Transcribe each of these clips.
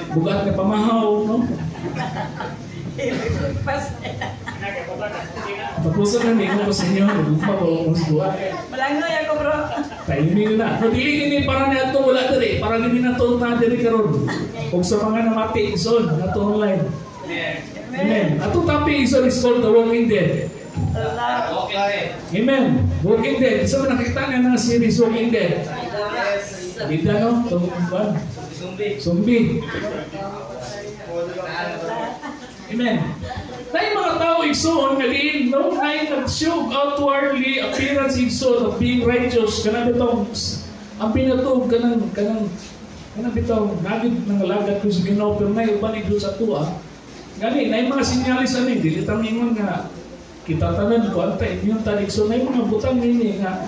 Bugat nga pamahaw, no? Tapusan na ninyo ko sa inyo, nagugma ko akong buhat. Malangoy ako, bro. Timing na. No, dili gini para na ato wala diri, para gini na to na diri karon. Ug sa mga namati igsoon nato online. Amen. Atong topic, igsoon, is called the Walking Dead. Amen. Walking Dead. So nakita nga nga series Walking Dead. Dito no, tungkol Zombi. Amen. Nay mga tao, igsoon, nga diin no nay nag-show outwardly appearance, igsoon, of being righteous, kanang bitong ang pinatuog kanang bitong nagid nangalagat ko sa Ginoo, pero nay uban igsoon sa tuwa. Gani nay mga sinyalis ani, dili ta mingon nga kita tanan ko anta immune ta, igsoon. Nay mga butang nini nga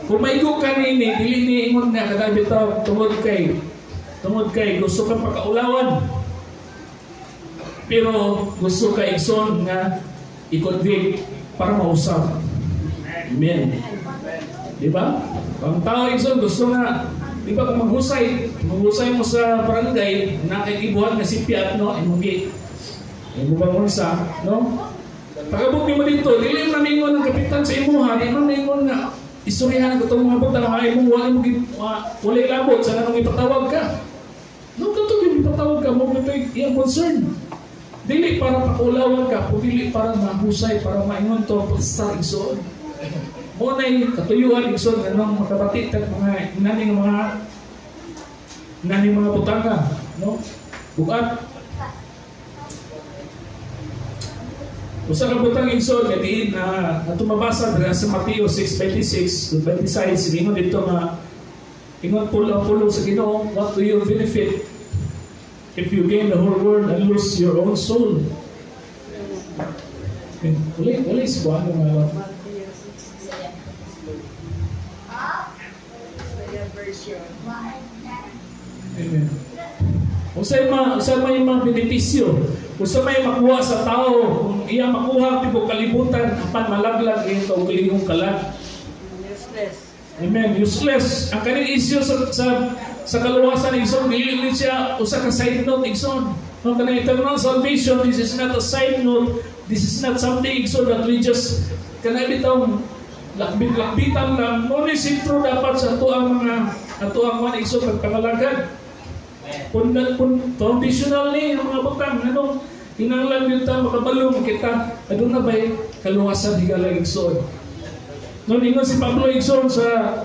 kung maigo ka nini, dili ni ingon nga kanang bitaw tungod kay gusto ka pakaulawan. Pero gusto ka, igsoon, nga i-convict para mausap. Amen. Di ba? Ang tao, igsoon, gusto nga, di ba kung maghusay mo sa barangay, nakaibuhat nga si Piat, no? Imong gi, imo bang unsa, no? Pagabot nimo dito, dili mo namingon ang kapitan sa imuha, di mo namingon nga istoryahan ang itong mga butang, ha, imong wala mo walay labot sa nganong ipatawag ka. No, katong ipatawag ka mo ito iyang concern. Dili para pakulawan ka, kung dili para mahusay, para maingon to, basta, igsoon. Mo na'y katuyuan, igsoon, anong makabati, tag mga nani mga butanga, no? Bukat. Usa ka butang, igsoon, nga diin na tumabasa dira sa Mateo 6:26 to 26, ingon dito nga, ingon pulo ang pulong sa Ginoo, "What do you benefit if you gain the whole world and lose your own soul?" Uli, uli, si Juan nga. Amen. Usa may mga benepisyo, usa may makuha sa tao, kung iya makuha tibok kalibutan apan malaglag iyang kaugalingong kalag. Useless. Amen. Useless. Ang kaning issue sa kaluwasan, igsoon, dili ni siya usa ka side note, igsoon. No, kanang eternal salvation, this is not a side note. This is not something, igsoon, that we just kanang bitong lakbit-lakbitan lang. Mo ni sentro dapat sa atuang mga, igsoon, pagpangalagad. Kun foundational ni ang mga butang anong kinahanglan gyud ta makabalo kita aduna bay kaluwasan higala, igsoon. No, ingon si Pablo, igsoon, sa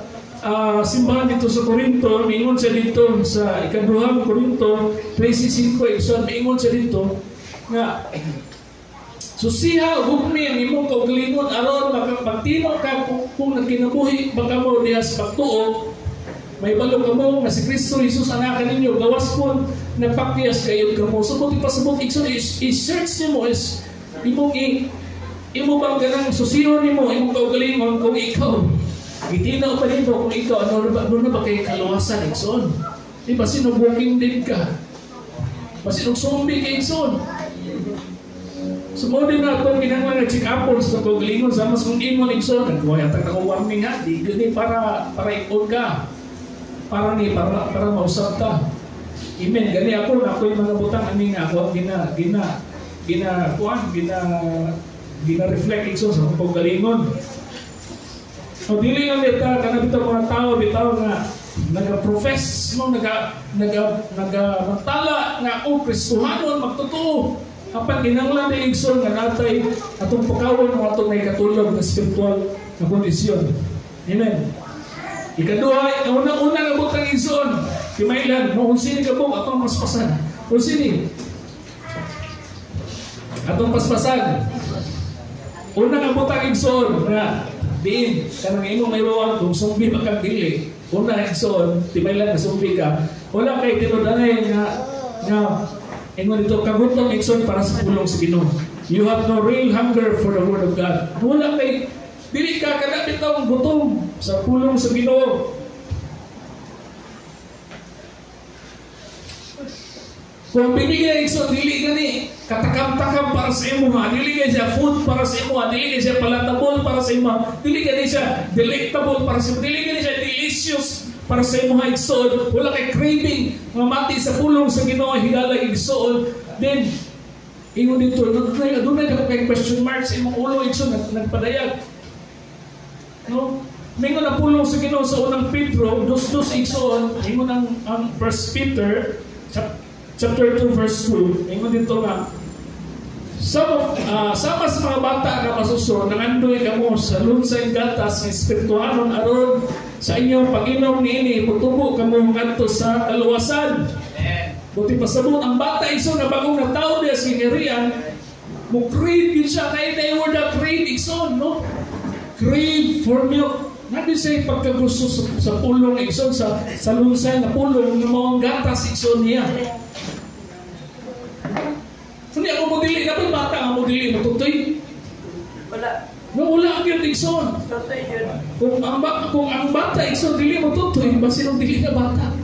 simbahan dito sa Corinto, mingon siya dito sa ikaduhang Corinto 13:5, igsoon, mingon siya dito nga susiha gugmi ang imong kaugalingon aron makapagtino ka kung nagkinabuhi ba kamo diha sa pagtuo, may balo kamo nga si Kristo Jesus anak ninyo gawas kon nagpakyas kayo kamo. Subot ipasabot, igsoon, i-search nimo is imong imo bang ganang susihon nimo imong kaugalingon kung ikaw gitinaw pa nimo kung ikaw ano na ba kay kaluwasan, igsoon. Di ba sino walking dead ka? Basin og zombie kay, igsoon. So mo din na itong kinahanglan nga check up sa kaugalingon sa mas kung ingon, igsoon, nagkuha yata ka warning ha, di gani para i-on ka. Para ni para para mausap ta. Amen. Gani ako na ako'y mga butang ani nga ako gina gina gina kuan gina gina reflect, igsoon, sa akong kaugalingon. O dili lang bitaw kana bitaw mga tao bitaw nga naga-profess, no, naga naga naga magtala nga ako Kristohanon magtotoo. Apan kinahanglan ni, igsoon, nga natay atong pagkawon ng atong katulog na spiritual na kondisyon. Amen. Ikaduha, ang unang-una nga butang, igsoon, kimailan, mo kung sini ka po, atong paspasan. Kung sini, atong paspasan. Una nga butang, igsoon, nga diin, kanang imong may kung sumbi ba kang dili. Una, igsoon, timailan nga sumbi ka, wala kay tinud-anay nga ingon dito, kagutom, igsoon, para sa pulong sa Ginoo. You have no real hunger for the word of God. Wala kay dili ka kanapit ang gutom sa pulong sa Ginoo. Kung Biblia, igsoon, dili gani katakam-takam para sa imo ha, dili gani siya food para sa imo ha, dili gani siya palatable para sa imo ha, dili gani siya delectable para sa imo, dili gani siya delicious para sa imong igsoon, wala kay craving mamati sa pulong sa Ginoo, higala, igsoon, then ingon dito, adunay dako kay question mark sa imong ulo, igsoon, nagpadayag. No? Mingon na pulong sa Ginoo sa Unang Pedro 2:2, igsoon, ingon ang 1 Peter chapter 2 verse 2, ingon dito nga, sama sa mga bata nga masuso, nangandoy kamo sa lunsay gatas ng espirituhanon aron sa inyong pag-inom niini mutubo kamo ngadto sa kaluwasan. Buti pasabot ang bata, igsoon, nga bagong natawo diya sa gingharian, mo crave yun siya kay na word na crave, igsoon, no? Crave for milk. Nandun siya pagkagusto sa pulong, igsoon, sa lunsay na pulong ng mga gatas, igsoon, niya. Hindi ako modili na ba bata ang modili matutoy? Wala. No, wala ang yun, igsoon. Tutoy yun. Kung ang bata, igsoon, dili mo tutoy, basin og dili ka bata.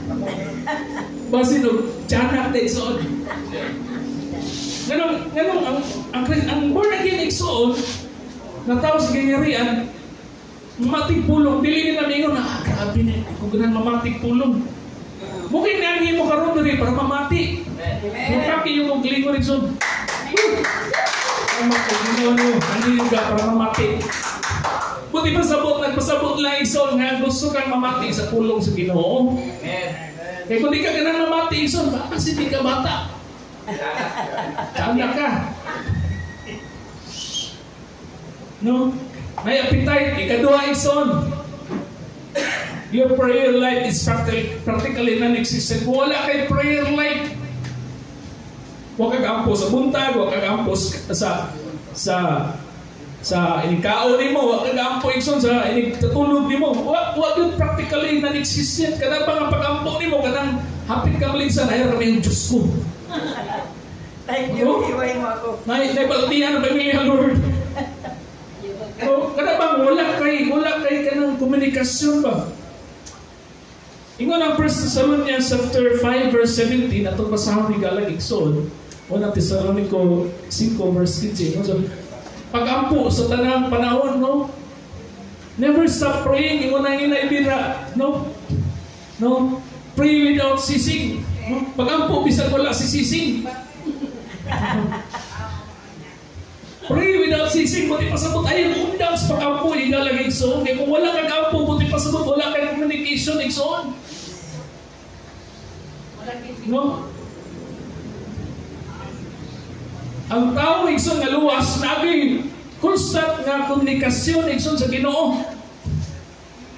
Basin og tiyanak na, igsoon. Nganong ang born again, igsoon, na tao sa gingharian, mamatig pulong, dili nila mingon na, "Ah, grabe na, di ko ganahan mamatig pulong." Mungkin na mo karon diri para mamati. Amen. Mutaki yung mong lingon, igsoon. Tama ko, Ginoo no, ano yung ga para mamati. Buti pasabot, nagpasabot lang, igsoon, nga gusto kang mamati sa pulong sa Ginoo. Kaya kung di ka ganang mamati, igsoon, baka kasi di ka bata. Tiyanak ka. No? May appetite, ikaduha, igsoon. Your prayer life is practically non-existent. Kung wala kay prayer life, huwag kang ampo sa buntag, huwag kang ampo sa inig-kaon nimo, wa kang ampo, igsoon, sa inig-tatulog nimo. Wa yun practically non-existent. Kada pa nga pag-ampo nimo, kanang hapit ka maligsan, ayaw kami yung Diyos ko. Thank you. Oh. Iway mo ako. Naibaltihan ang pamilya, Lord. So, kada bang wala kay kanang komunikasyon ba? Ingon ang 1 Thessalonians chapter 5 verse 17, atong basahon ni Galag, igsoon, Una Tesalonico 5 verse 15. No? So, pag-ampo sa tanang panahon, no? Never stop praying, ingon ang inaibira, no? No? Pray without ceasing. No? Pag-ampo bisag wala si ceasing. Pray without ceasing, buti pasabot ay undang sa pag-ampo, igalagay, igsoon. Kaya kung wala kang ampo, buti pasabot, wala kang communication, igsoon. No? Ang tao, igsoon, nga luwas, naging constant nga komunikasyon, igsoon, sa Ginoo.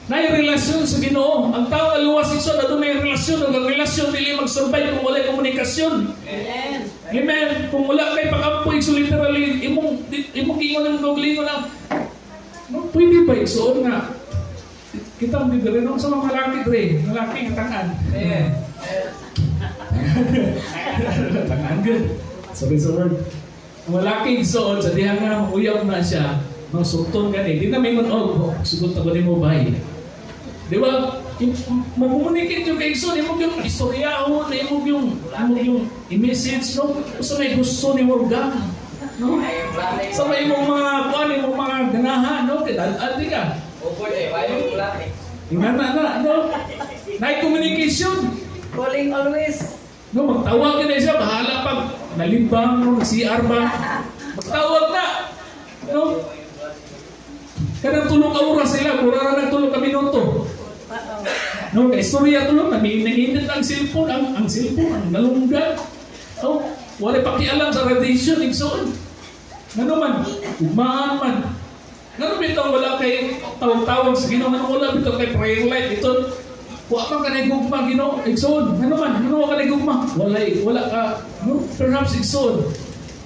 Nay relasyon sa Ginoo. Ang tao nga luwas, igsoon, adunay relasyon, ang relasyon dili mag-survive kung walay komunikasyon. Amen. Amen. Kung wala kay pag-ampo, igsoon, literally imong imong gingon ng kaugalingon na, no, pwede ba, igsoon, nga kita ang diri, no, sa mga malaki dre, malaki nga tangan. Tangan good. Sorry sa word. Ang malaki, igsoon, sa diha nga uyab na siya, no, sulton gani. Di na mingon, "Oh, sugot na ko nimo, bay." Di ba? Mo-communicate yung kay igsoon, imong yung istoryahon, imong yung i-message, no? Sa may gusto ni Morgan, no? Sa may imong mga kuan, imong mga ganahan, no? Kay dal di ka. Ingana na, no? Nay communication. Calling always. No, magtawag na siya, bahala pag nalibang, no, CR ba? Magtawag na. No? Kanang 3 ka oras sila, mura ra nang 3 ka minuto. No, kay istorya tulo, nanginit ang cellphone, ang cellphone, ang nalunggan. Oh, wala pakialam sa radiation, igsoon. Ngano man, ugmaan man. Ngano bitaw wala kay tawag-tawag sa Ginoo, ngano wala bitaw kay prayer life ito. Wa man ka gugma Ginoo, igsoon. Ngano man, ngano wa ka gugma? Wala wala ka, no, perhaps, igsoon,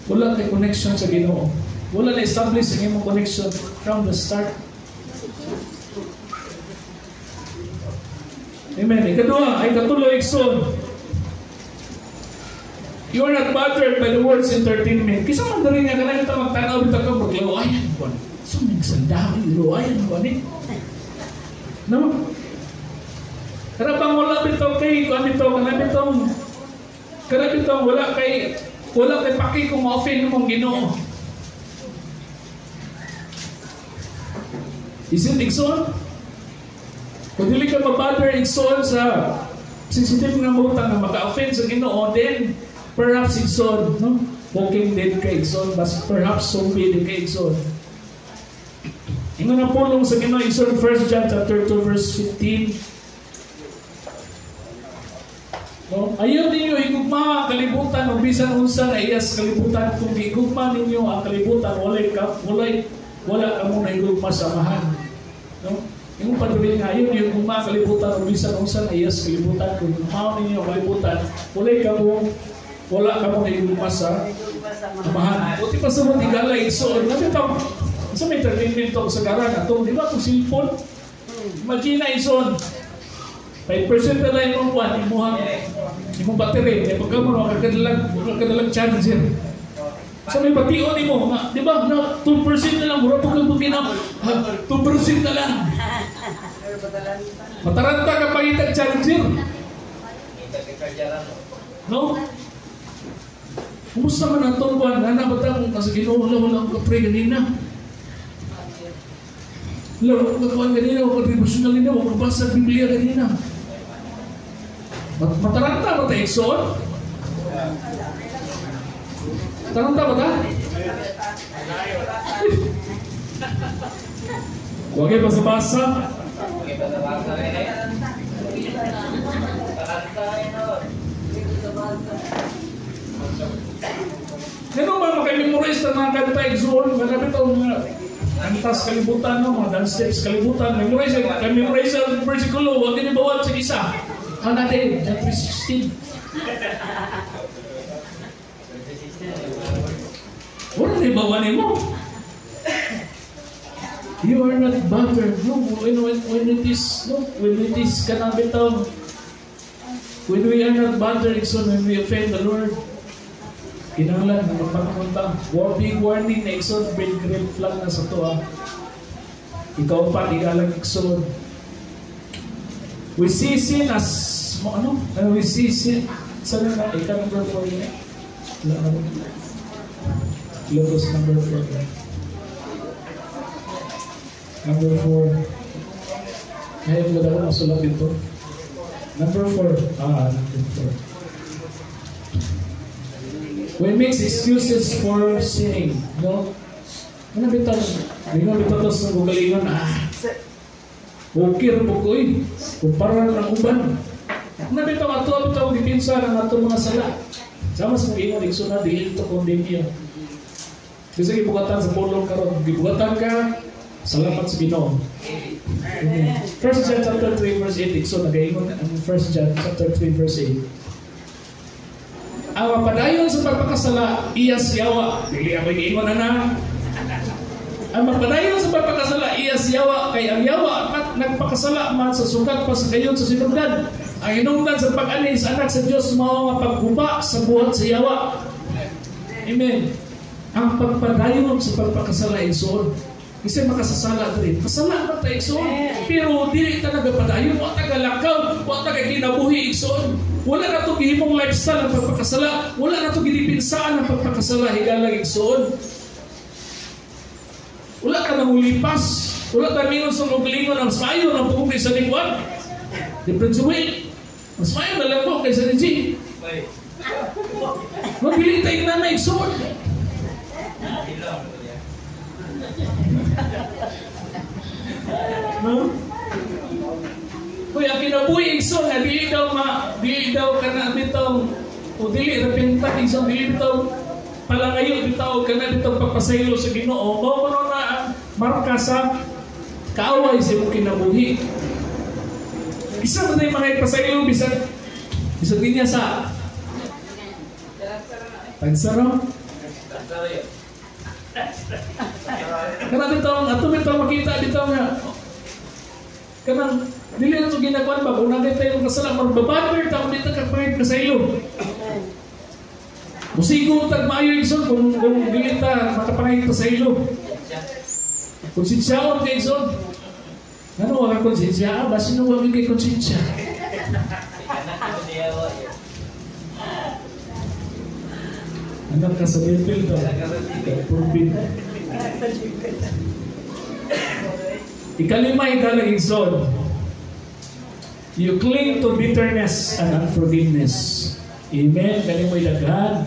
wala kay connection sa Ginoo. Wala na establish ang imong connection from the start. Amen. Ikaduha, ay katulo, igsoon. You are not bothered by the world's entertainment. Kisa man dali nga kanang ito magtanaw bitaw ka maglawayan ko. So nagsandawi lawayan ko ni. No? Kana bang wala bitaw kay kuan bitaw kana bitaw wala kay paki kung ma-offend mong Ginoo. Is it, igsoon? Kung dili ka mabother, igsoon, sa sensitive nga butang nga maka-offend sa Ginoo, then perhaps, igsoon, no? Walking dead ka, igsoon, bas perhaps zombie din ka, igsoon. Ingon na pulong sa Ginoo, igsoon, 1 John chapter 2 verse 15. No? Ayaw ninyo higugma ang kalibutan o bisan unsa na iya sa kalibutan. Kung gigugma ninyo ang kalibutan, wala kamo nahigugma sa Amahan. No? Yung paduli nga, ayaw ninyo higugma ang kalibutan o bisan unsa na iya sa kalibutan. Kung higugma ninyo ang kalibutan, wala kamo nahigugma sa Amahan. Buti pa sa mga higala, igsoon. Sa may entertainment talk sa garan, atong, di ba, kung cellphone, imagine na, igsoon, 5% na lang imong kwan, imong battery, kaya pagka mo, makakadalang charger. So may bation nimo, nga, di ba, na 2% na lang, mura po kang bugin 2% na lang. Mataranta ka pangitag charger. No? Kumusta man ang tungkwan? Nana ba ta kung kasi Ginoo, wala wala akong ka-pray ganina. Wala akong kakuan ganina, wala akong devotional ganina, wala akong basa Biblia ganina. Mataranta ba ta, igsoon? Taranta ba ta? Huwag kayo basa-basa. Ganun ba makamemorize na mga kanta, igsoon? Marami ito mga kantas kalibutan, no? Mga dance steps kalibutan. Memorize, memorize ang versikulo. Huwag din ibawat sa isa. Ano natin? John 3:16. Wala na ibawan mo. You are not bothered. No, when it is, no, when it is kanang bitaw, when we are not bothered, so when we offend the Lord, kinahanglan na magpapunta. Big warning na, igsoon, big red flag na sa tuwa. Ikaw pa, igalang, igsoon. We see sin as, ano? We see sin, saan na, ika number 4 yun? Wala na ba? Logos number 4. Number 4. Ngayon, wala ko masulat dito. Number 4. Number 4. We make excuses for sinning. No? Ano bitaw? Ano bitaw ito sa gugalingon? Okay po ko eh. Kumpara ng uban. Ano bitaw? Ato bitaw gipinsa ng ato mga sala. Sama sa mga ingon, igsoon na, dili ito condemn niyo. Kasi gibugatan sa pulong karon, gibugatan ka, salamat sa Ginoo. Amen. 1 John chapter 3 verse 8, igsoon nagaingon ang 1 John chapter 3 verse 8. Ang mapadayon sa pagpakasala, iya siyawa. Dili ako giingon na na. Ang mapadayon sa pagpakasala, iya siyawa. Kay ang yawa at nagpakasala man sa sukat pa sa gayon sa sinugdan. Ang hinungdan sa pag-ani sa anak sa Dios mao nga pagguba sa buhat sa yawa. Amen. Ang pagpadayon sa pagpakasala, igsoon. Kasi makasasala diri. Kasala man ta, igsoon. Pero dili ta nagapadayon, wa ta galakaw, wa ta kinabuhi, igsoon. Wala na to gihimong lifestyle ang pagpakasala, wala na to gidipinsaan ang pagpakasala, higalang, igsoon. Wala ka nang ulipas, wala ka mingon sa ugalingon ang sayo ng pugong kaysa ni Juan. Di Prince Will, mas mayo na lang po kaysa ni G. Mabili tayo na igsoon. No? Kuya, ang kinabuhi, igsoon, nga dili daw dili daw kana bitaw o dili repentant, igsoon, dili bitaw palangayo bitaw kana bitaw pagpasaylo sa Ginoo, mao kuno na ang marka sa kaaway sa imong kinabuhi. Isa man tay mga ipasaylo bisan bisan niya sa pagsaro. Kana bitaw ato bitaw makita bitaw nga kanang dili na ito ginagawan ba? Kung nagay tayo kasala, magbabadber ta kung dito ka pangit kasaylo. Musigo tag maayo, igsoon, kung dili ta makapangit kasaylo. Konsensyaon kay, igsoon. Ano wala konsensya? Basin wala kay konsensya. Anak ka sa Bethel daw. Forbid. Ikalima, ikalang, igsoon. You cling to bitterness and unforgiveness. Amen. Kani mo'y daghan.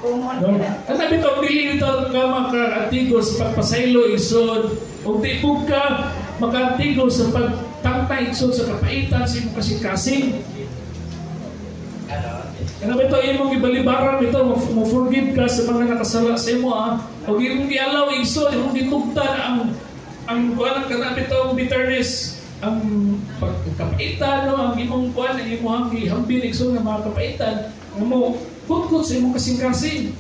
Common. No? Kana bitaw dili bitaw ka makaantigo sa pagpasaylo, igsoon, ug di pud ka makaantigo sa pagtangtang, igsoon, sa kapaitan sa imong kasing-kasing. Kana bitaw imong gibalibaran bitaw mo forgive ka sa mga nakasala sa imo ah. Ug imong gialaw, igsoon, imong gitugtan ang kuan, kana bitaw bitterness, ang pagkapaitan, no, ang imong kuan, ang imong gihambin, igsoon, nga mga kapaitan nga mo kutkot sa imong kasing-kasing.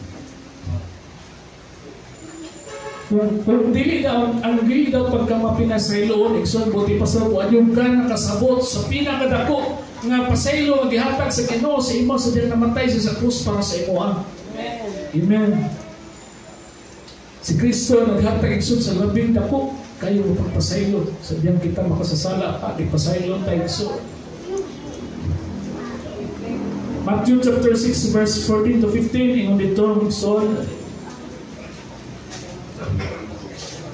Kung dili daw, ang dili daw pagka mapinasayloon, igsoon, buti pa sa yung ka nakasabot sa pinakadako nga pasaylo nga gihatag sa Ginoo sa imo sa diyang namatay siya sa krus para sa imo. Ah. Amen. Si Kristo naghatag, igsoon, sa labing dako kayo mapagpasaylo sa diyang kita makasasala pa, di pasaylo tayo, igsoon. Matthew chapter 6 verse 14 to 15, ingon dito, igsoon,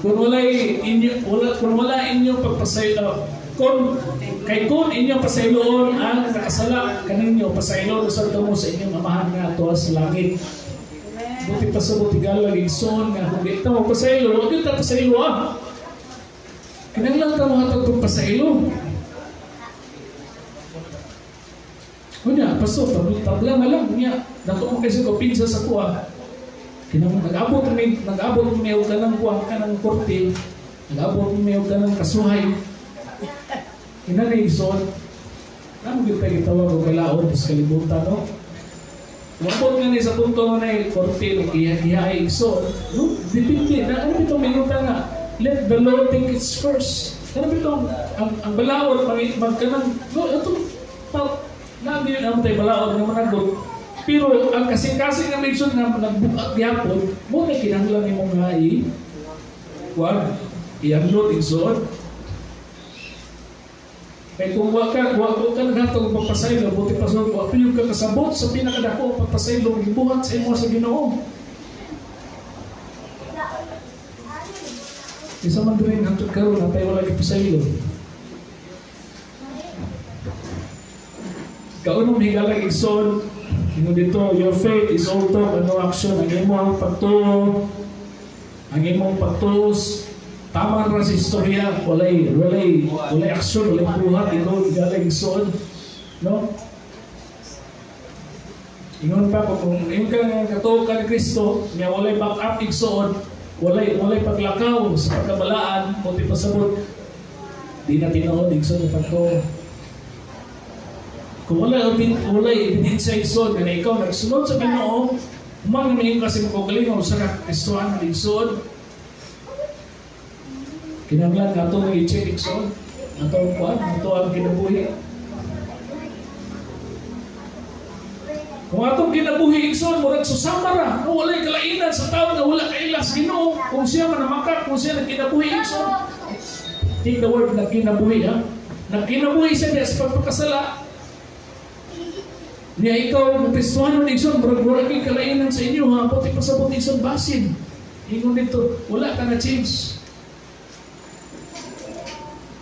kung wala inyong pagpasaylo, kung inyong pasayloon ang nakasala kaninyo, pasaylo usab kamo sa inyong Amahan nga atuwa sa langit. Buti pa sa butigalag, igsoon, nga kung di ta magpasaylo, wag gyud ta pasaylo ah. Kinahanglan ta mohatag pagpasaylo. Unya, paso, tabla na lang niya. Dako mo kasi ko pinsa sa kuha. Kinahanglan nag-abot mi og kanang kuha, kanang korte, nag-abot mi og kanang kasuhay. Inani, igsoon, namo gyud tay gitawag og kalaod sa kalibutan, no? Umabot nga ni sa punto nga na korte nag-iha igsoon, no? Depende na ano bitong minuta nga let the law take its course. Ano bitong ang balaod magkanang no ato pa na gyud ang tay balaod nga managot. Pero ang kasing-kasing nga igsoon nga nagbukat gyapon, mo na kinahanglan nimo nga i kuan ianlot, igsoon. Kay kung wa ka naghatag og pagpasaylo, buti pa sa wa pa ka kasabot sa pinakadako pagpasaylo nga gibuhat sa imo sa Ginoo. Isa man diri hangtod karon natay wala gipasaylo. Kaunong higala, igsoon, ingon dito, your faith is all talk and no action. Ang imong pagtuo, ang imong pagtuos, tama ra sa istorya, walay aksyon, walay buhat, ingon higala, igsoon, no? Ingon pa ko, kung ingon ka nga katuo ka ni Kristo, nga walay back up, igsoon, walay paglakaw sa pagkabalaan, buti pasabot, di na tinuod, igsoon, ang pagtuo. Kung walay ebidensya, igsoon, nga ikaw nagsunod sa Ginoo, humang namin kasi magkagalingaw sa Kristohan ng igsoon, kinahanglan nga ito i-check, igsoon, ato ang kuan, ato ang kinabuhi. Kung atong kinabuhi, igsoon, murag susama ra, no, walay kalainan sa tao nga wala kaila sa Ginoo, kung siya manamakat, kung siya nagkinabuhi, igsoon. Take the word nagkinabuhi, ha? Nagkinabuhi siya diya sa pagpakasala. Niya ikaw, ng Kristohano, igsoon, murag wala kay kalainan sa inyo, ha? Buti pasabot, igsoon, basin. Ingon dito, wala ka na change.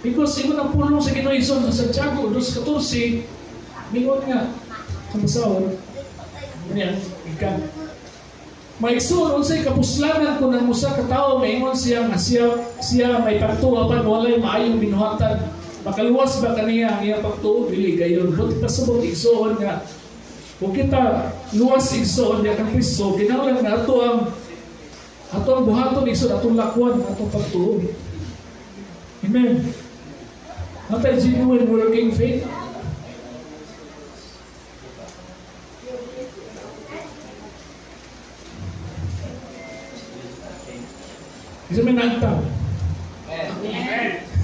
Because ingon ang pulong sa Ginoo, igsoon, sa Santiago 2:14, mingon nga, sa basahon, niya, ikan. Maigsoon, unsay kapuslanan kung ang usa ka tawo maingon siya nga siya may pagtuo apan walay maayong binuhatan. Makaluwas ba kaniya ang iyang pagtuo? Dili gayon. Buti pasabot, igsoon, nga kung kita luwas, igsoon, niya kang Kristo, kinahanglan nga ato ang buhaton, igsoon, atong lakwan atong pagtuo. Amen. Natay genuine working faith. Isa may naagtang.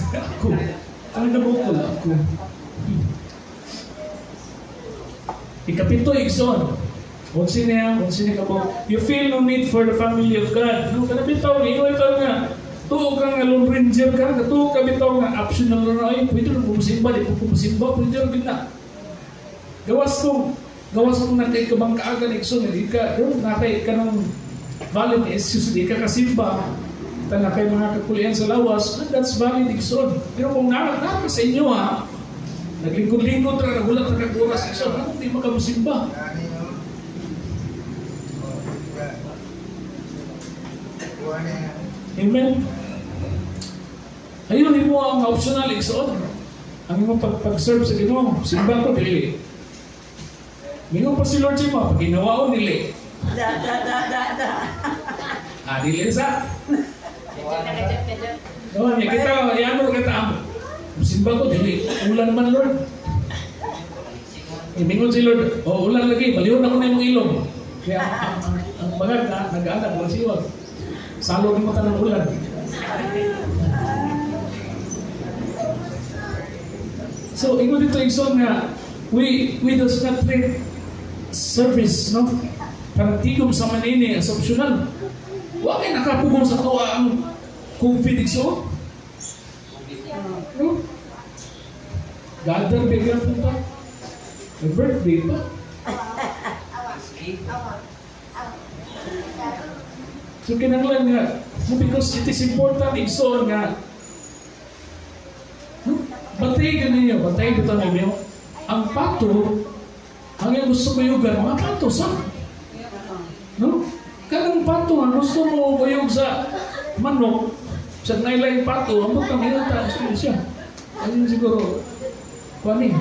Ako. Ang nabukol ako. Ikapito, igsoon. Unsi niya, unsi niya ka. You feel no need for the family of God. No, kana bitaw, ingon ikaw nga, tuo ka nga Lone Ranger ka, tuo ka bitaw nga optional na ay, pwede rin kumusimba, di ko kumusimba, pwede rin na. Gawas kung nakay ka bang kaagan, igsoon, hindi ka, nakay ka ng valid excuse, di ka kasimba, na kay mga kakulian sa lawas, that's valid, igsoon. Pero kung naka sa inyo ha, Naglingkod-lingkod ra, nagulat ra kag oras, igsoon, ano di makamusimba? Amen. Ayun mo ang optional, igsoon. Ang imong pag-serve sa Ginoo, simba ko dili. Mingon pa si Lord sa imo, pag ginawaon dili. Da, da, da, da, da. Ah, dili sa. No, niya kita, yano kita ang simba ko dili. Ulan man, Lord. Mingon si Lord, oh, ulan lagi, baliw na ko na imong ilong. Kaya ang bagag na nag-anak wala siwag. Salog mo tanang ulan. So, ingon dito igsoon nga we does not treat service, no? Parang tigom sa manini as optional. Wa kay nakapugong sa tuwa ang COVID, igsoon. No? Gather bigyan po pa. May birthday pa. So kinahanglan nga, because it is important, igsoon nga, batay ninyo, batay dito ninyo, ang pato, ang iyong gusto kuyugan, mga pato sa. No? Kanang pato, ang gusto mo kuyog sa manok, sa nailaing pato, ang butang iyong tao siya. Ayun siguro, kuani.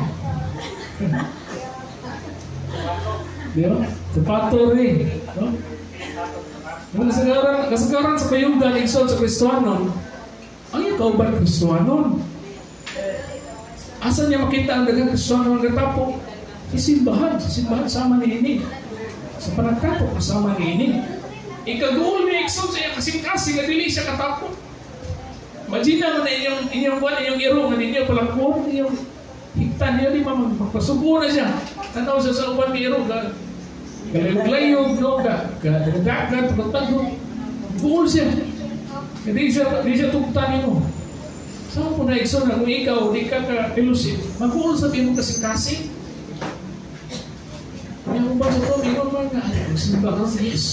Di ba? Sa pato rin. No? Yung kasagaran sa kayugan, igsoon sa Kristohanon, ang iyong kauban Kristohanon. Asa niya makita ang daghang Kristohanon ang katapok? Sa simbahan sama ni ini. Sa panagtapok, kasama ni ini. Ikaguol niya igsoon sa iyang kasing-kasing nga dili siya katapok. Imagine mo na inyong buwan, inyong iro, nga ninyo palakbon, inyong higtan niya, di ba, magpasubo na siya. Tanaw siya sa uban ni iro, galayog-layog, no, gadagat, pagtago. Buol siya. Di siya tugtan mo. Saan po na igsoon na kung ikaw, di ka ka-fellowship, mag-uol sa imong kasing-kasing. Kaya kung ba sa ito, mayroon man nga, magsimba ka, yes.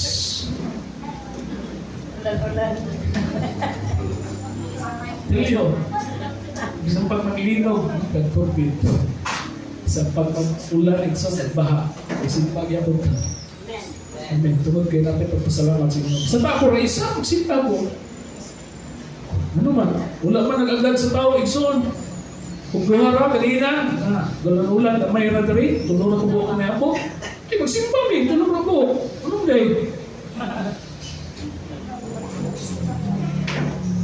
Diliyo, isang pag maglinog, God forbid, isang pag mag-ulan, isang baha, isang pagyabot ka. Amen. Tungod kayo natin pagpasalamat sa inyo. Sa bako, isa, magsimba ko. Ano man, wala man nag-agad sa tao, igsoon. Kung gawara, kanina, ulan-ulan, may na diri, tulong na kubuok na ako. Ay, magsimba mi, tulong na buok. Anong day?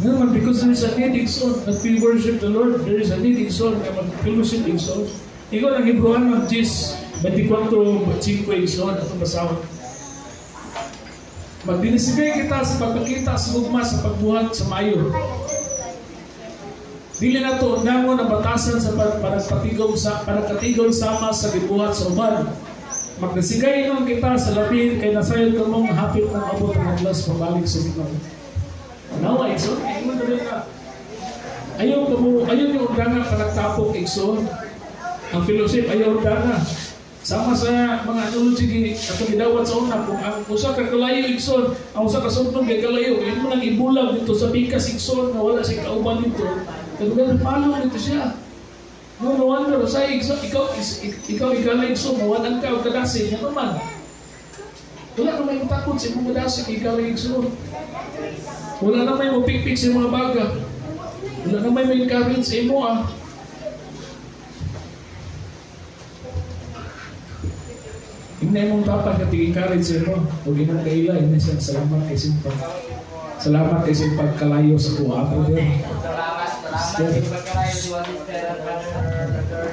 Ano man, because there is a need, igsoon, that we worship the Lord, there is a need, igsoon, na mag-fellowship, igsoon. Ikaw, ang Hebrewan, mag-Jis, 24:5, igsoon, atong basahon. Magdinisigay kita sa pagpakita sa gugma sa pagbuhat sa maayo. Dili na to nango na batasan sa panagpatigom sa panagkatigom sama sa gibuhat sa uban. Magnasigay nun kita sa labi kay nasayod kamong hapit ng abot ng atlas pabalik sa Ginoo. Nawa igsoon, ingon diri na. Ayaw kamo, ayaw yung undanga panagtapok igsoon. Ang fellowship ayaw undanga. Sama sa mga analogy atong gidawat sa una, kung ang usa ka kalayo igsoon, ang usa ka sundong kay kalayo, imo nang ibulag dito sa pikas igsoon nga wala siya kauban dito. Kadugan palo dito siya. No, no wonder usay igsoon ikaw ikalay igsoon, mawalan ka og kadasig ano man. Wala ka may takot sa imong kadasig ikalay igsoon. Wala na may mopikpik sa mga baga. Wala na may encourage sa imo ah. Ingna imong tapad nga tig-encourage sa imo ug imong kaila ingna siya salamat kay simpag. Salamat kay simpag kalayo sa kuha brother. Salamat, salamat kay pagkalayo si sister, brother.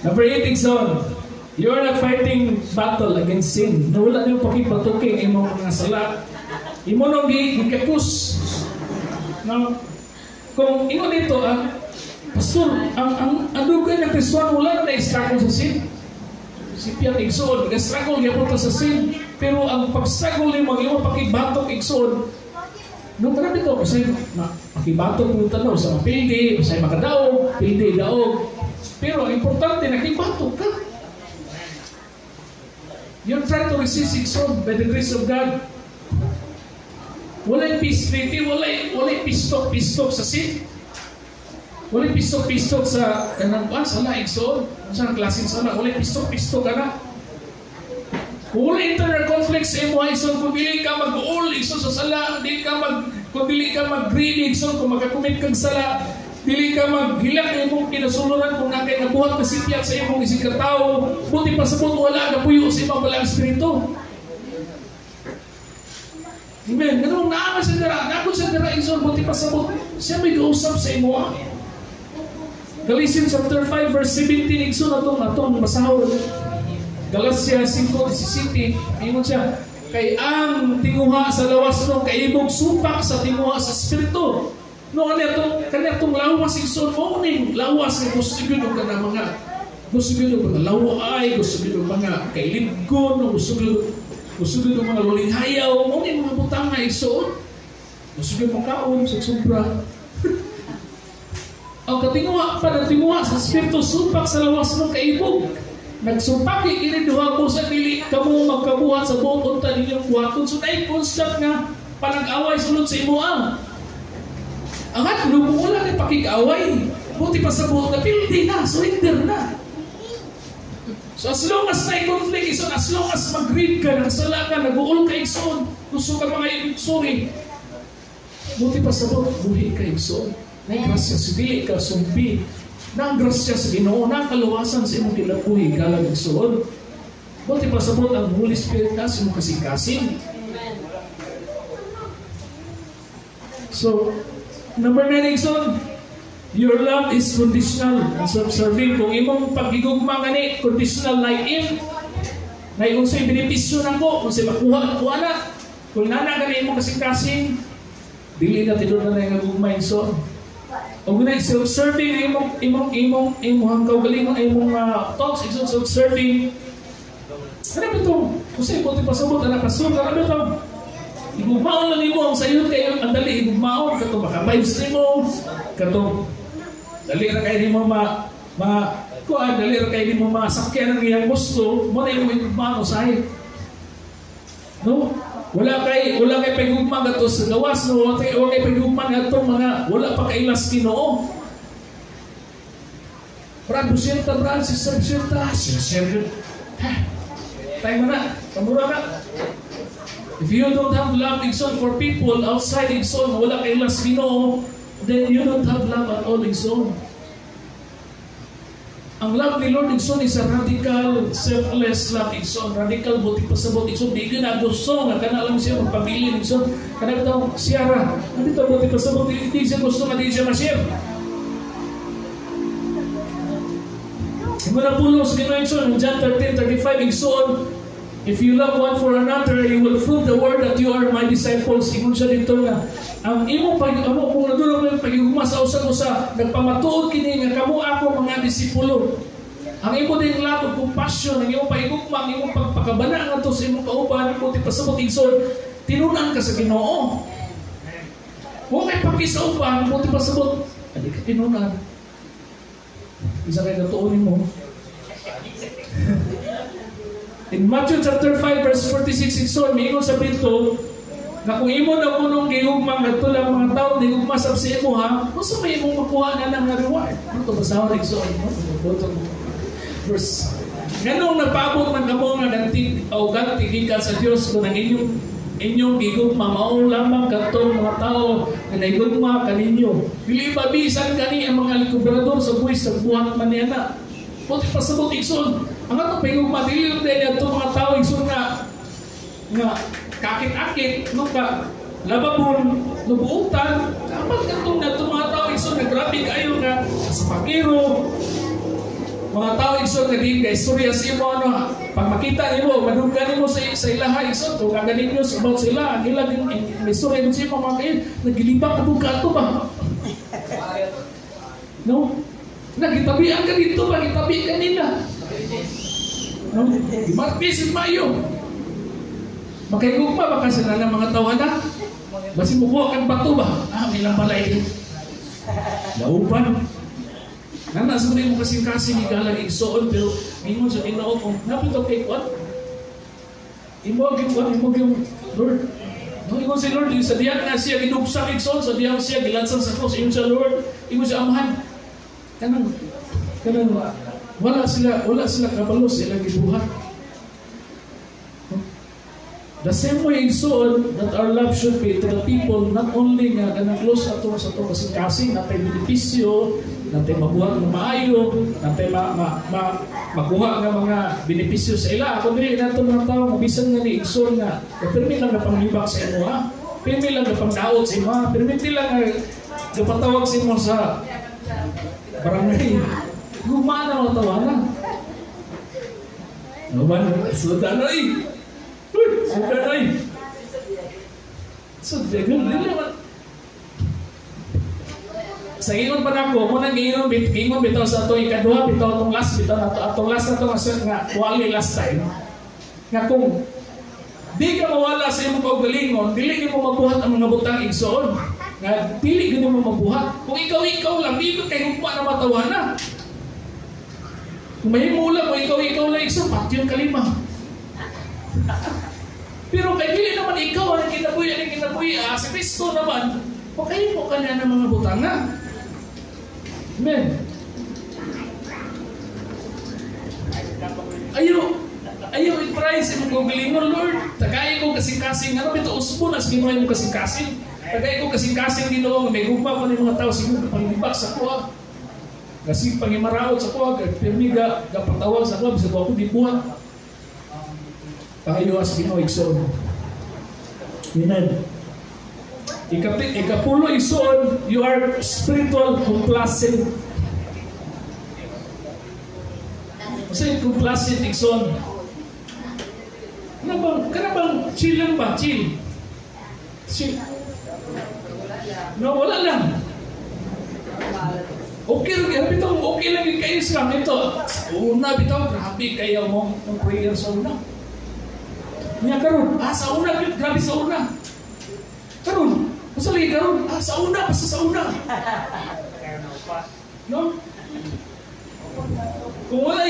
Number 8, igsoon. You are not fighting battle against sin. Nawala niyo pakipatuking imong mga sala. Imo nang gikakus. No? Kung ingon dito ang pastor, ang dugay ng Kristohan wala na na-struggle sa sin. Si Pian igsoon, nag-struggle gyapon ta sa sin. Pero ang pag-struggle nimo ang imong pakibatok igsoon, no grabe to kasi makibatok mo tanaw sa mapildi, usay makadaog, pildi daog. Pero ang importante nakibatok ka. You're trying to resist igsoon by the grace of God. Walay peace treaty, walay pistok-pistok sa sin. Walay pistok-pistok sa kanang kuan sala, igsoon. Unsa ang klaseng sala? Walay pistok-pistok ana. Kung wala internal conflict sa imo, igsoon, kung dili ka mag-uol, igsoon, sa sala, di ka mag kung dili ka mag-greedy, igsoon, kung makakomit kag sala, dili ka maghilak na imong kinasuluran kung naa kay nabuhat na sipyat sa imong isig katawo, buti pasabot wala gapuyo sa imong Balaang Espiritu. Amen. Ganun naa sa dira, naa sa dira, igsoon, buti pasabot siya may gausap sa imo. Galatians chapter 5 verse 17, igsoon, atong basahon. Galatia 5:17, ingon siya, kay ang tinguha sa lawas no kaibog supak sa tinguha sa espiritu. No, kani atong lawas, igsoon, mao ning lawas nga gusto gyud og kana mga gusto gyud og mga laway, gusto gyud og mga kailibgon, no, gusto gyud og mga lulinghayaw, mao ning mga butang nga, igsoon. Gusto gyud makaon sa sobra. Ang katinguha pa ng tinguha sa espiritu supak sa lawas ng kaibog. Nagsupaki kini duha ko sa dili kamo magkabuhat sa buot unta ninyong buhaton. So naay constant nga panag-away sulod sa imoa. Ang hadlok kung wala kay pakig-away, buti pa sa buot na pildi na, surrender na. So as long as na conflict, igsoon, as long as mag-greed ka, nagsala ka, nag-uol ka, igsoon, gusto ka mga sorry, buti pa sa buot, buhi ka, igsoon. Na grasya sa dili ka sumbi. Na ang grasya sa Ginoo, na ang kaluwasan sa imong kinabuhi galang, igsoon. Buti pa sa buot ang Holy Spirit na sa imong kasing-kasing. So, number 9, igsoon, your love is conditional and self-serving. Kung imong pagigugma gani, conditional, like if, na unsay benepisyo nako, kung say makuha ko ana, kung nana gani imong kasing-kasing, dili na tinuod na nga gugma, igsoon. Og na self-serving ang imong kaugalingon, imong thoughts, igsoon, self-serving. Kana bitong kung say buti pasabot ana pastor, kana bitong igugmaon lang nimo ang sayo kayo ang dali igugmaon kato maka-vibes nimo, kato dali ra kay nimo ma ma kuan, dali ra kay nimo masakyan ang iyang gusto mo na imong igugmaon usahay, no? Wala kay pagugma ngadto sa gawas, no? Wala kay pagugma ngadto mga wala pa kailas Ginoo. Brad, busyenta, brad, sister, busyenta, sister, ha, tayo na, kamura na. If you don't have love, igsoon, for people outside, igsoon, wala kay las Ginoo, then you don't have love at all, igsoon. Ang love ni Lord, igsoon, is a radical, selfless love, igsoon. Radical, buti pasabot, igsoon. Di na gusto nga kana lang siya magpabilin, igsoon. Kana bitaw siyara. Ano bitaw buti pasabot, di siya gusto nga di siya ma-share. Ingon ang pulong sa Ginoo, igsoon, in John 13:35, igsoon, "If you love one for another, you will prove the world that you are my disciples." Ingon siya dito nga, ang imong pag amo kung nadulog mo yung pagigugma sa usag-usa, nagpamatuod kini nga kamo ako mga disipulo. Ang imo ding love ug compassion, ang imong pagigugma, ang imong pagpakabana ngadto sa imong kauban, buti pasabot, igsoon, tinunan ka sa Ginoo. Wa kay paki sa uban, buti pasabot, adi ka tinunan. Isa kay natuon nimo. In Matthew chapter 5 verse 46, igsoon, miingon sa dito na kung imo na kunong gihugma ngadto lang mga tawo nigugma sab sa imo ha, unsa may imong makuha na lang nga reward? Ano to basahon, igsoon, no? Butong verse. Nganong nagpaabot man kamo nga ganti o ganti gikan sa Dios kung ang inyong gigugma mao lamang kadtong mga tawo nga nahigugma kaninyo? Dili ba bisan kani ang mga kobrador sa buwis nagbuhat man niya na? Buti pasabot, igsoon, ang atong pahigugma dili lang dahil atong mga tao, igsoon, nga nga kakit-akit no ka lababon no buutan dapat katong atong mga tao, igsoon, nga grabe kayo nga sa pakiro, mga tao, igsoon, nga di kay istorya sa imo ano pag makita nimo madunggan nimo sa ilaha, igsoon, kung kaganin news about sila ang ilang istorya sa imo mga kayo nagilibak ka kato ba, no? Nagitabian ka dito ba? Gitabi ka nila. No? Martis mayo. Makahigugma ba kasi na ng mga tawana? Basi mukuha kang bato ba? Ah, may lang pala ito. Laupan. Nanas mo rin mo kasing-kasing igalang, igsoon, pero ingon sa Ginoo kung napito kay kuan. Imo gyud kuan, imo gyud Lord. No, ingon si Lord, sa diyang nga siya ginugsak igsoon, sa diyang siya gilansan sa cross, ingon siya Lord, ingon siya Amahan. Kanang wala sila kabalo sa ilang gibuhat. The same way igsoon that our love should be to the people, not only nga kanang close ato sa ato kasing-kasing, natay benepisyo, natay mabuhat nga maayo, natay makuha nga mga benepisyo sa ila. Ako dili nato mga tao mabisan nga ni igsoon nga pirmi lang napanglibak sa imo ha, pirmi lang napangdaot sa imo ha, pirmi lang nga gapatawag sa imo sa barangay. Gumana mga tawanan. Naman, sudan ay. Uy, sudan ay. So, dili naman. Sa ingon pa nako, mo nang giingon bitaw sa ato ikaduha bitaw atong last bitaw nato atong last nato nga wali last time. Nga kung di ka mawala sa imong kaugalingon, dili nimo mabuhat ang mga butang igsoon. Nga dili gyud nimo mabuhat. Kung ikaw lang, di kay hugma na matawana. Kung mahimo lang, kung ikaw lang igsoon, patyon kalima. Pero kay dili naman ikaw ang kinabuhi, si Kristo naman, makahimo ka niya ng mga butanga. Amen. Ayaw i-try sa imong kaugalingon, Lord. Tagay ko kasing-kasing, ano bito usbo na sa Ginoo imong kasing-kasing. Tagay ko kasing-kasing Ginoo, may gugma ko ng mga tao siguro panglibak sa kuha. Kasi pangimaraot sa kuha, pirmi ga gapatawag sa kuha, bisag ako gibuhat. Pangayo sa Ginoo igsoon. Amen. Ikapulo igsoon, you are spiritual complacent. Kasi complacent igsoon. Kana bang chill lang ba? Chill. Chill. No, wala lang. Okay lang, bitaw, okay lang yung kayo sa ito. Una, bitaw, grabe kayo mo ang prayer sa una. Niya karon, sa una, grabe sa una. Karon, basta lagi karon, sa una, basta sa una. No? Kung wala,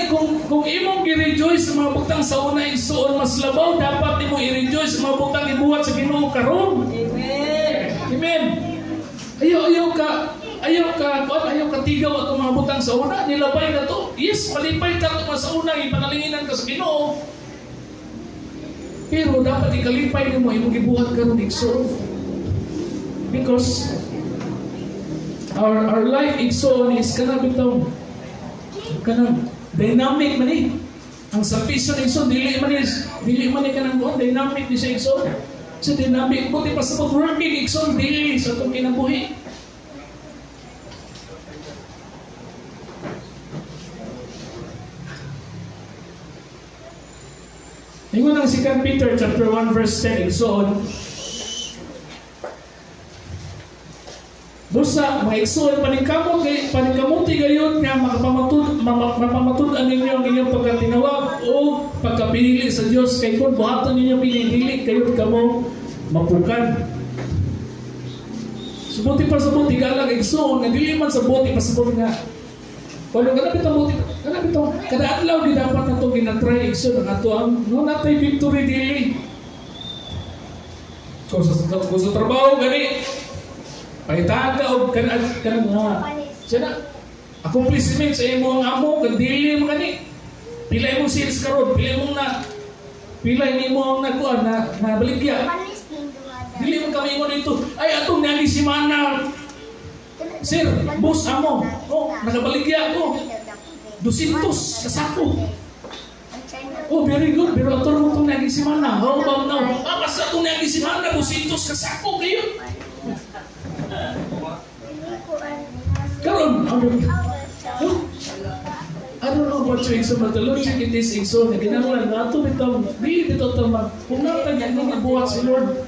kung imong i-rejoice sa mga butang sa una igsoon, mas labaw dapat nimo i-rejoice sa mga butang ibuhat sa Ginoo karon. Amen. Amen. Ayaw ka tigaw atong mga butang sa una, nilabay na to. Yes, malipay ta atong sa una, ipanalinginan ka sa Ginoo. Pero dapat ikalipay nimo imong gibuhat karon igsoon. Because our life igsoon is kana bitaw kanang dynamic man ni. Ang salvation igsoon dili man ni kanang buhat, dynamic ni siya igsoon. So dynamic buti pa sa working igsoon dili sa atong kinabuhi. Ingon ang 2 Peter chapter 1 verse 10 igsoon. Busa mga igsoon paningkamuti gayon nga mapamatud-an ninyo ang inyong pagkatinawag o pagkapinili sa Dios, kay kung buhaton ninyo pinili kayo kamo mapukan. Subuti pa sa buti galag igsoon nga dili man sa buti pa sa buti nga kung kana bitaw buti kana bitaw kada adlaw di dapat nato ginatry igsoon ang ato ang no natay victory dili. Kung sa trabaho gani pahitaan ka og kanang mga siya accomplishment sa imong amo kag dili man gani pila imong sales karon, pila imong na pila nimo ang nakuan na nabaligya. Dili man kami ingon dito, ay atong niagi semana sir, boss amo, oh, nakabaligya ako 200 kasako. Oh, very good, pero ato mo itong niagi semana. How about now? Ah, basta itong niagi semana 200 kasako kayo. Karon, I don't know what you igsoon, but the logic it is igsoon. Ginanglan na ato bitaw, dili bitaw tama. Kung natag imong gibuhat si Lord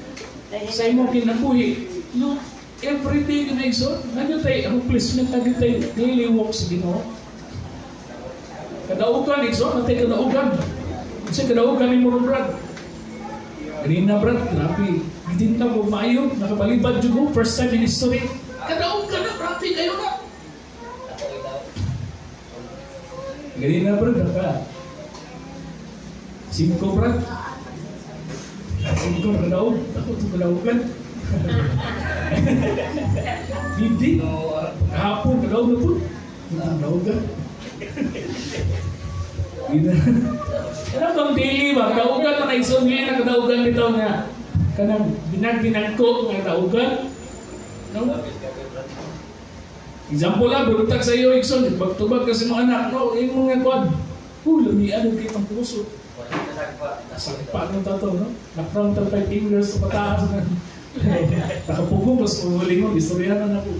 sa imong kinabuhi, no, every day na igsoon, nagyud tay accomplishment, nagyud tay daily walk sa Ginoo. Kadaugan igsoon, natay kadaugan. Unsa kadaugan nimo ron, Brad? Ganina, Brad, grabe. Gidinta ko maayo, nakabalibad jud ko first time in history. Kadaugan na, grabe kayo na. Ganina, Brad, naka 5, Brad. Ikaw nakadaog. Ako ito kadaugan. Hindi. Kahapon, kadaog na po. Kadaugan. Ano bang daily ba? Kadaugan man ay isong dili na kadaugan bitaw nga. Kanang binag-binagko nga kadaugan. No? Example lang, buntag sa iyo, Ikson, bagtubag kasi mga anak, no, yung mga kwan. Lamian ang kitang puso. Sagpa nung tato, no? Nakrown ta 5 fingers sa pataas. Nakapugong, mas umulingon, istorya na ako.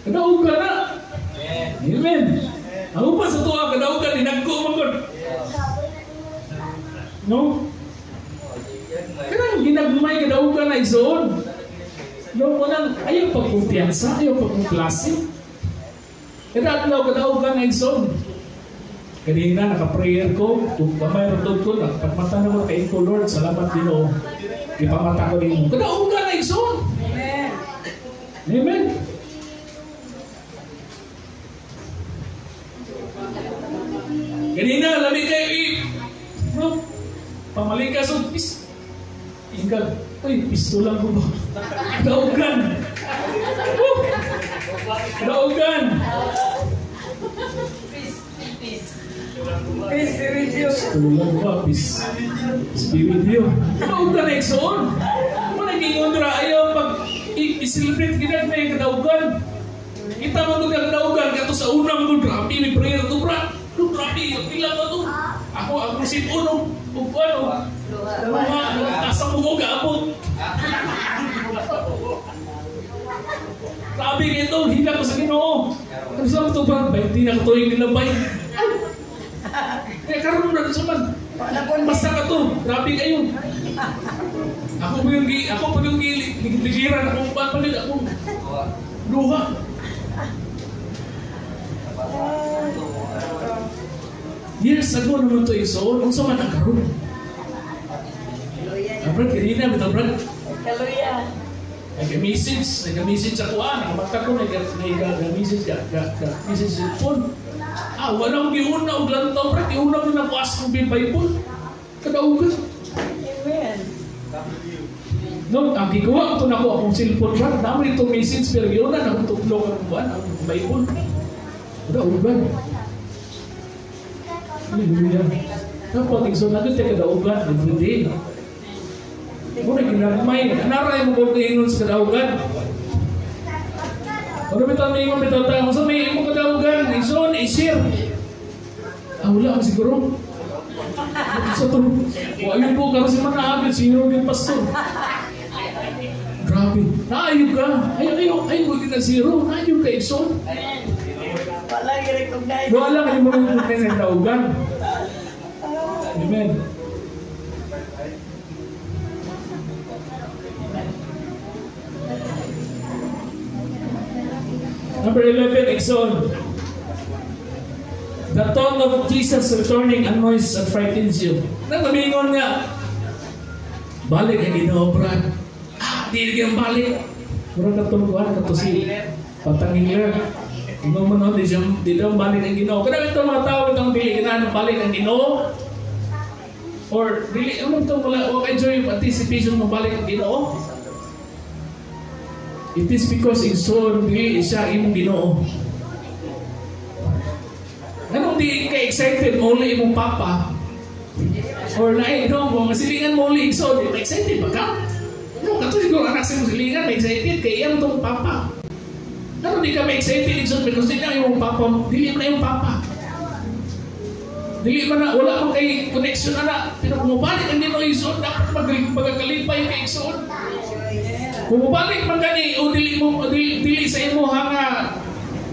Kadaugan na! Amen! Ang upan sa tuwa, kadaugan, dinagko man. No? Kanang ginagmay kadaugan na igsoon. No, walang ayaw pagkumpiyansa, ayaw pagkumplase. Kada adlaw kadaugan na igsoon. Kanina naka-prayer ko, kung gamay rotod ko, nakapagmata na ko kay ko, Lord, salamat Ginoo. Ipamata ko nimo. Kadaugan na igsoon. Amen. Amen. Kanina lami kayo no, pamalikas og pis. Ingag, uy, pistola ko ba? Daugan! Daugan! Pistola ko ba? Peace be with you. Daugan na igsoon. Kung naging ra ayaw pag i-celebrate ginag na yung kadaugan. Kita man doon yung kadaugan, kato sa unang doon, grabe, may prayer to, bra. Grabe, pila ka to. Ako, ang sip-uno, ug ano, mga asa mo gaabot. Grabe ito, hila ko sa Ginoo. Pero sa ito ba, 20 na katuig nilabay. Kaya karoon na sa man. Basta ka to, grabe kayo. Ako po yung ligiran, ako palit, ako luha. Years ago naman ito isoon, unsa man ang karon. Brad, kanina, bitaw Brad. Hallelujah. Nag-message ako, nakamata ko, nag-message, nag-message sa phone. Wala akong giuna og lantaw, Brad. Iuna ko na ko ask kong Bible. Kadaugan. Amen. No, ang gikuha ko na ko akong cellphone, Brad. Dami itong message, pero giuna na akong tuklok ang buwan, ang Bible. Kadaugan. Hallelujah. Dapat, igsoon natin tayo kadaugan every day. Muna ginagmay, naray mo kung ingon sa kadaugan. Ano bitaw may ingon bitaw tayo? Kung may ingon kadaugan, igsoon, i-share. Wala ko siguro. Sa to, ayun po, karoon si Manaabit, sino yung pastor. Grabe. Naayog ka. Ayaw, ayaw, ayaw, zero. Naayog ka, igsoon. Wala i-recognize. Wala ka mo recognize ang daugan. Amen. Number 11, igsoon. The thought of Jesus returning annoys and frightens you. Nagmamingon nga, balik ang Ginoo, Brad. Di kang balik. Murag katulguan, katusi. Patangingler. Ingon man di siya, di daw balik ang Ginoo. Kada ito mga tao itong dili ganahan balik ang Ginoo. Or dili ano ito wala wa kay joy anticipation mo balik ang Ginoo. It is because igsoon dili siya imong Ginoo. Anong di ka excited mo uli imong papa? Or naay no mo masilingan mo uli igsoon, di excited ba ka? No, kato siguro anak sa imong silingan, may excited kay iyang tong papa. Ano di ka ma-excited igsoon because di na imong papa, dili man na imong papa. Dili man na, wala man kay connection ana. Pero kung mabalik ang Ginoo igsoon, dapat magakalipay kay igsoon. Kung mabalik man gani o dili mo dili sa imo nga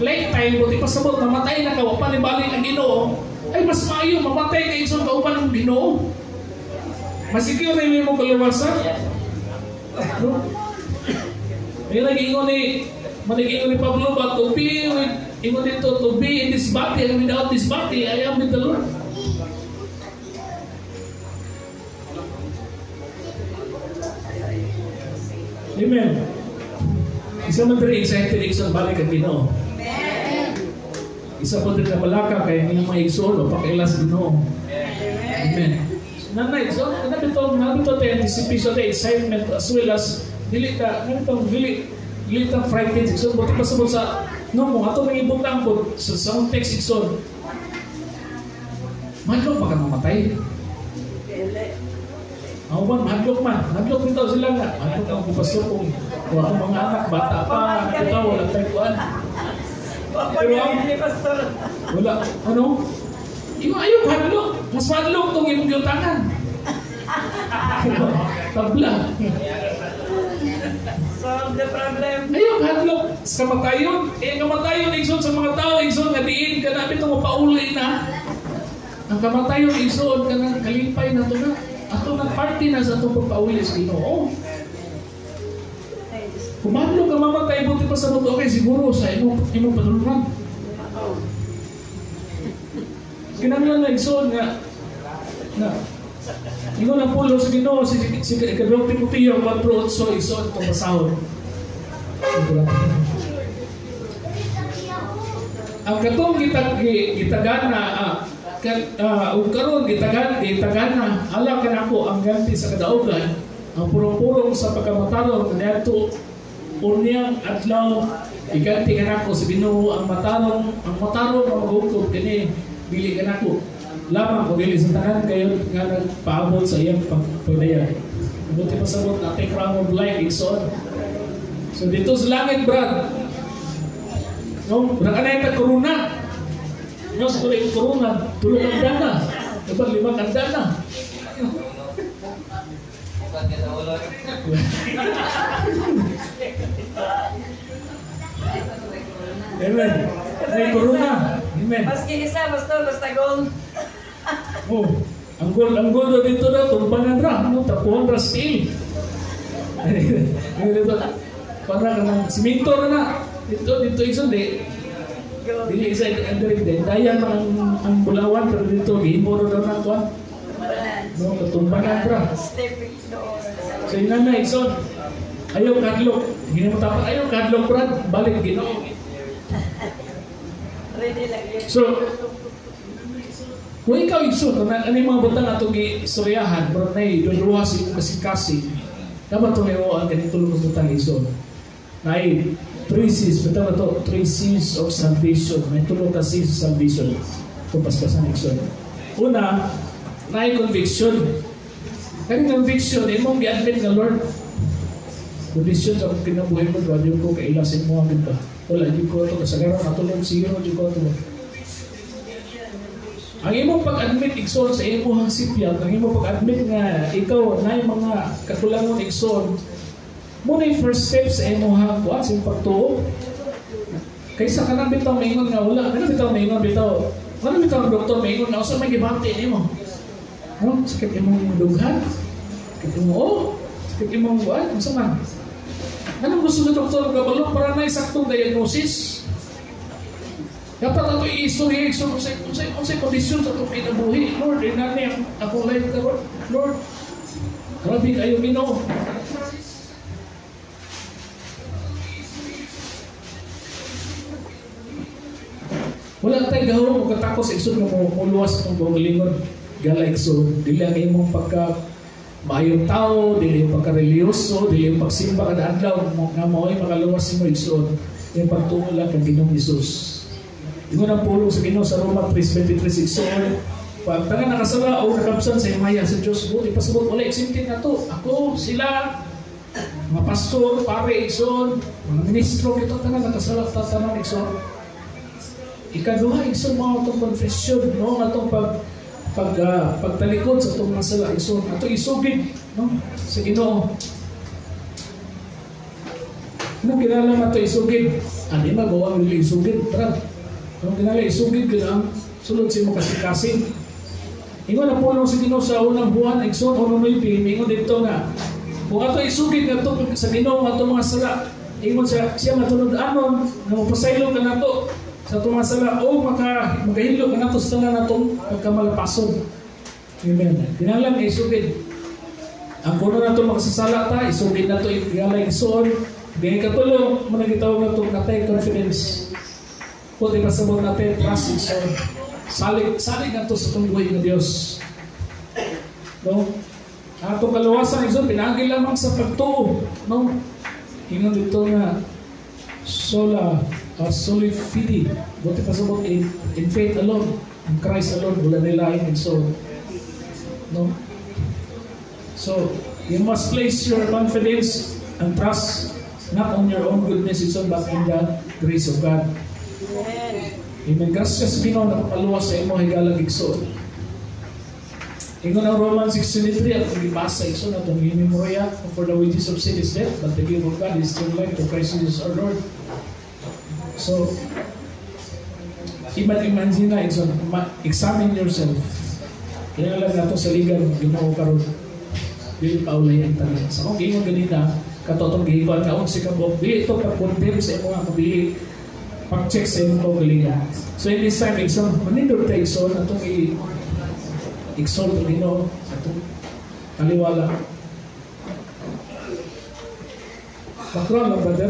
lifetime mo ipasabot mamatay na ka wa pa nibalik ang Ginoo, ay mas maayo mamatay kay igsoon kauban ang Ginoo. Mas secure na imong kaluwasan. No? May lagi ingon ni Maniging ni Pablo ba, to be with, ingon dito, to be in this body and without this body, I am with the Lord. Amen. Isa man diri excited igsoon balik ang Ginoo. Amen. Isa po diri na malaka kay ang inyong mga igsoon o pakaila sa Ginoo. Amen. Nanay, so nabito tayo anticipation, tayo excitement as well as dili ta nabito dili dili ta frightened igsoon. Buti pasabot sa no mo ato nang ibutang po sa sound text igsoon. Mahadlok pa ka mamatay. Ang uban, mahadlok man. Mahadlok bitaw sila nga. Mahadlok ang pastor kung wala akong mga anak, bata pa, bitaw, wala tayo kuan. Pero wala, ano? Yung ayaw mahadlok. Mas mahadlok itong imong giutangan. Tabla. Solve the problem. Ayaw mahadlok sa kamatayon. Eh, kamatayon, igsoon sa mga tao, igsoon, nga diin ka na, bitong mapauli na. Ang kamatayon, igsoon, ka ng kalipay na ito na. Ato ng party na sa itong pagpauli sa Ginoo. Kung mahadlok ka mamatay, buti pa sa mundo, okay, siguro sa imong padulungan. Kinahanglan na igsoon nga na ingon ang pulo sa Ginoo si ikaduhang Timoteo 4:8 igsoon itong basahon. Ang katong gitagana ug karon gitagana ala kanako ang ganti sa kadaugan ang purong-purong sa pagkamatarong kaniadto unyang adlaw iganti kanako sa Ginoo ang matarong nga maghukom kini dili kanako lamang kung dili sa tanan kayo nga nagpaabot sa iyang pagdayag. Buti pasabot natin crown of life igsoon. So dito sa langit, brad. No, wala ka na yung corona. No, sa kulay corona, tulo kang dana. Diba, 5 kang dana. Amen. May corona. Amen. Maski isa, basta gold. Oh, ang gold dito na, tumbanan ra, no, tapuhan ra steel. Dito, para ka ng simento na. Dito igsoon di. Dili isa under din. Dayan ang bulawan pero dito gihimo ra daw na kuan. No, katumbanan ra. So ina na igsoon. Ayaw kadlok. Hinimo tapat ayaw kadlok brad, balik Ginoo. So, kung ikaw igsoon, ano yung mga butang atong giistoryahan, pero na duha sa imong kasing-kasing, dapat tumayo ang ganito lumos butang igsoon. Nay, 3 C's, butang na to, 3 C's of salvation. May tulong ka C's of salvation. Itong paspasan igsoon. Una, nay conviction. Kani conviction, imong gi-admit nga Lord, kondisyon sa akong kinabuhi mo, wala ko kailasin mo ang ba? Wala, di ko ito. Kasagaran, matulog, zero, di ko ito. Ang imong pag-admit, igsoon, sa imong sipyag, ang imong pag-admit nga, ikaw, na yung mga kakulangon, igsoon, muna yung first step sa imong kuan, sa imong pagtuo. Kaysa kanang bitaw maingon nga, wala, kanang bitaw maingon, bitaw, kanang bitaw ang doktor maingon nga, usa may gibati nimo. No? Sakit imong dughan, sakit imong oh, sakit imong kuan, unsa man. Anong gusto sa doktor kabalo para na isaktong diagnosis? Dapat ato i-istorya unsay kondisyon sa atong kinabuhi. Lord, inani ang akong life karon. Lord, grabe kayo Ginoo. Wala tay gahom o katakos igsoon nga moluwas atong kaugalingon. Gala igsoon, dili ang imong pagka maayong tao, dili yung pagka-religyoso, dili yung pagsimba kada adlaw nga mao'y makaluwas nimo igsoon. Yung pagtuo lang kang Ginoong Hesus. Ingon ang pulong sa Ginoo sa Roma 3:23 igsoon, pag tanan nakasala o nakabsan sa himaya sa Dios, buti pasabot wala exempted na to. Ako, sila, mga pastor, pare igsoon, mga ministro, kita tanan nakasala tanan igsoon. Ikaduha igsoon mao atong confession, no, atong pagtalikod sa itong mga sala igsoon, ato isugid, no, sa Ginoo. Ano kinahanglan ato isugid? Ani magawa ang isugid, brad. Ano kinahanglan isugid kailangan sulod sa imong kasing-kasing. Ingon ang pulong sa Ginoo sa unang buwan igsoon 1:9, ingon dito nga kung ato isugid ngadto sa Ginoo ang atong mga sala, ingon siya matunud-anon nga mopasaylo kanato sa atong mga sala o makahilo kanato sa tanan natong pagkamalapason. Amen. Kinahanglan isugid. Ang kuno nato makasasala ta, isugid nato igalay igsoon. Gani katulo, mo na gitawag nato natay confidence. Kung di pasabot natin trust igsoon. Salig nato sa itong buhay ng Diyos. No? Atong kaluwasan, igsoon, pinaagi lamang sa pagtuo. No? Ingon dito nga sola soli fide. Buot pasabot in faith alone, in Christ alone, wala nila igsoon. No? So, you must place your confidence and trust not on your own goodness, igsoon, but in the grace of God. Amen. Amen. Gracias Ginoo nakapaluwas sa imo higalang, igsoon. Ingon ang Romans 6:23 at gibasa, igsoon, atong gimemorya, "For the wages of sin is death, but the gift of God is eternal life through Christ Jesus our Lord." So, imagine na, igsoon, examine yourself. Kaya lang nato sa ligan Ginoo karon. Dili paulay ang tanan. Sa akong giingon ganina, katotong gihikuan nga 11 ka buok, dili ito pag-condemn sa imong kabilin, pag-check sa imong kaugalingon. So in this time, igsoon, manindot ta, igsoon, atong i-exalt ang Ginoo, atong taliwala. Background lang, brother.